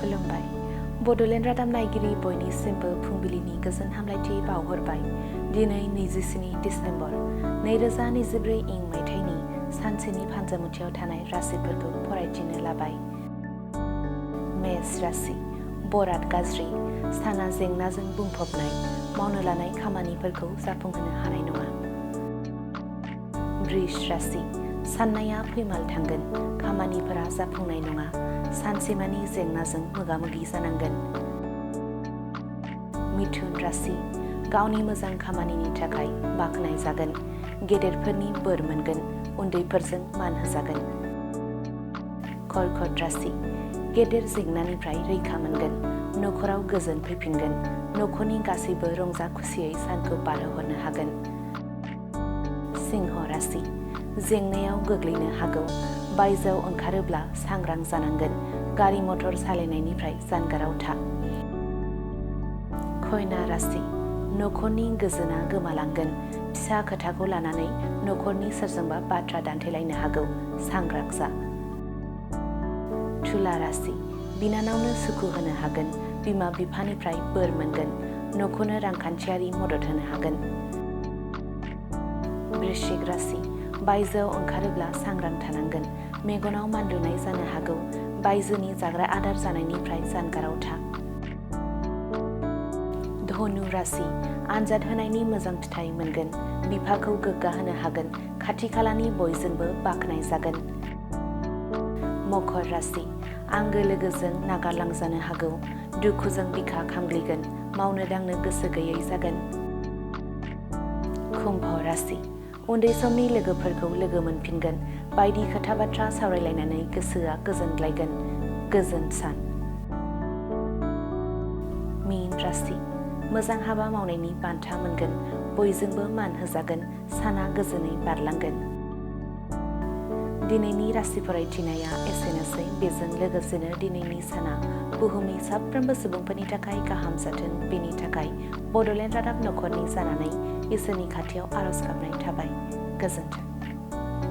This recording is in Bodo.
खुलुमबाय बड'लेण्ड रादाब नायगिरि बयनिसिमबो फुंबिलिनि गोजोन हामलायथि बावहरबाय। दिनै 27 डिसेम्बर 2024 इं मायथाइनि सानसेनि फानजामुथियाव थानाय राशिफोरखौ फरायथिनो लाबाय। मेष राशि बराद गाज्रि, साना जेंनाजों बुंफबनाय, मावनो लानाय खामानिफोरखौ जाफुंहोनो हानाय नङा। वृष राशि साननाया फैमाल थांगोन, खामानिफोरा जाफुंनाय नङा, सानसेमानि जेंनाजों मोगा-मोगि जानांगोन। मिथुन राशि गावनि मोजां खामानिनि थाखाय बाख्नाय जागोन, गेदेरफोरनि बोर मोनगोन, उन्दैफोरजों मान होजागोन। कर्कट राशि गेदेर जेंनानिफ्राय रैखा मोनगोन, नखराव गोजोन फैफिनगोन, नखरनि गासैबो रंजा खुसियै सानखौ बारहोहरनो हागोन। सिंह राशि जेंनायाव गोग्लैनो हागौ, बायजोआव ओंखारोब्ला सांग्रां जानांगोन, गारि मटर सालायनायनिफ्राय जानगाराव था। कन्या राशि नखरनि गोजोना गोमालांगोन, फिसा खोथाखौ लानानै नखरनि सोरजोंबा बाथ्रा दान्थेलायनो हागौ, सांग्रां जा। तुला राशि बिनानावनो सुखु होनो हागोन, बिमा बिफानिफ्राय बोर मोनगोन, नखरनो रांखान्थियारि मदद होनो हागोन। वृश्चिक राशि बायजोआव ओंखारोब्ला सांग्रां थानांगोन, मेगनाव मानलुनाय जानो हागौ, बायजोनि जाग्रा आदार जानायनिफ्राय जानगाराव था। धनु राशि आनजाद होनायनि मोजां फिथाइ मोनगोन, बिफाखौ गोग्गा होनो हागोन, खाथि खालानि बयजोंबो बाख्नाय जागोन। मकर राशि आंगो लोगोजों नागारलांजानो हागौ, दुखुजों बिखा खामग्लिगोन, मावनो दांनो गोसो गैयै जागोन। कुम्भ राशि उन्दै समनि लोगोफोरखौ लोगो मोनफिनगोन, बायदि खोथा बाथ्रा सावरायलायनानै गोसोआ गोजोनग्लायगोन, गोजोन सान। मीन राशि मोजां हाबा मावनायनि बान्था मोनगोन, बयजोंबो मान होजागोन, साना गोजोनै बारलांगोन। दिनैनि राशि फरायथिनाया एसेनोसै। बेजों लोगोसेनो दिनैनि साना बुहुमनि साफ्रोमबो सुबुंफोरनि थाखाय गाहाम जाथों, बेनि थाखाय बड'लेण्ड रादाब नखरनि जानानै इसोरनि खाथियाव आरज गाबनाय थाबाय। गोजोन्थों।